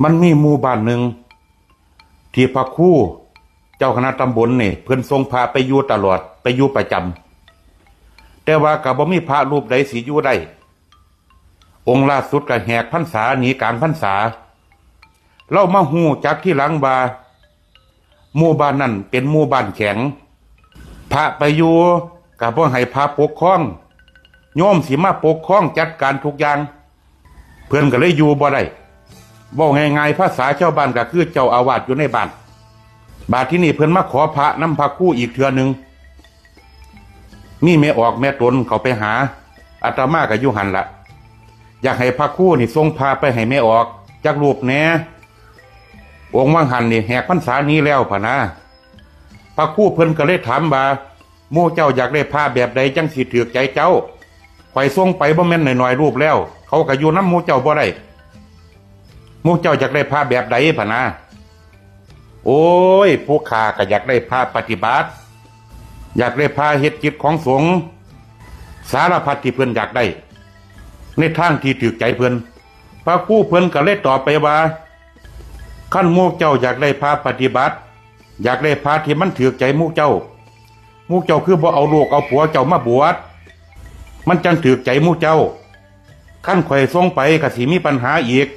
ມັນມີໝູ່ບ້ານໜຶ່ງ ທີ່ພະຄູເຈົ້າຄະນະຕຳບົນນີ້ ເພິ່ນສົ່ງພະໄປຢູ່ຕະຫຼອດ ໄປຢູ່ປະຈຳ, ແຕ່ວ່າກໍບໍ່ມີພະຮູບໃດຊິຢູ່ໄດ້. ອົງລ່າສຸດກໍແຫກພັນສາໜີກາງພັນສາ. ລາວມາຮູ້ຈັກທີຫຼັງວ່າ ໝູ່ບ້ານນັ້ນເປັນໝູ່ບ້ານແຂງ, ພະໄປຢູ່ກໍບໍ່ໃຫ້ພະປົກຄອງ, ໂຍມຊິມາປົກຄອງຈັດການທຸກຢ່າງ. ເພິ່ນກໍເລີຍຢູ່ບໍ່ໄດ້. ເວົ້າງ່າຍໆ ພາສາຊາວບ້ານກໍຄືເຈົ້າອາວາດຢູ່ໃນບ້ານ. ບາດທີນີ້ເພິ່ນມາຂໍພະນຳພະຄູອີກເທື່ອໜຶ່ງ. ມີແມ່ອອກແມ່ຕົນເຂົ້າໄປຫາ, ອາດຕະມາກໍຢູ່ຫັ້ນລະ, ຢາກໃຫ້ພະຄູນີ້ສົ່ງພະໄປໃຫ້ແມ່ອອກຈັກຮູບແດ່. ອົງວ່າງຫັ້ນນີ້ແຫກພັນສາໜີແລ້ວພະນາ. ພະຄູເພິ່ນກໍເລີຍຖາມວ່າ ໝູ່ເຈົ້າຢາກໄດ້ພະແບບໃດຈັ່ງຊິຖືກໃຈເຈົ້າ? ຂ້ອຍສົ່ງໄປບໍ່ແມ່ນໜ້ອຍໆຮູບແລ້ວ, ເຂົາກໍຢູ່ນຳໝູ່ເຈົ້າບໍ່ໄດ້. ໝູ່ເຈົ້າຢາກໄດ້ພະແບບໃດພະນາ? ໂອ້ຍ, ຜູ້ຂ້າກໍຢາກໄດ້ພະປະຕິບັດ, ຢາກໄດ້ພະເຮັດກິດຂອງສົງ, ສາລະພັດທີ່ເພິ່ນຢາກໄດ້ ໃນທາງທີ່ຖືກໃຈເພິ່ນ. ພະຄູເພິ່ນກໍເລີຍຕອບໄປວ່າ ຄັນໝູ່ເຈົ້າຢາກໄດ້ພະປະຕິບັດ, ຢາກໄດ້ພະທີ່ມັນຖືກໃຈໝູ່ເຈົ້າ, ໝູ່ເຈົ້າຄືບໍ່ເອົາລູກເອົາຜົວເຈົ້າມາບວດ, ມັນຈັ່ງຖືກໃຈໝູ່ເຈົ້າ. ຄັນຂ້ອຍສົ່ງໄປກໍຊິມີບັນຫາອີກ,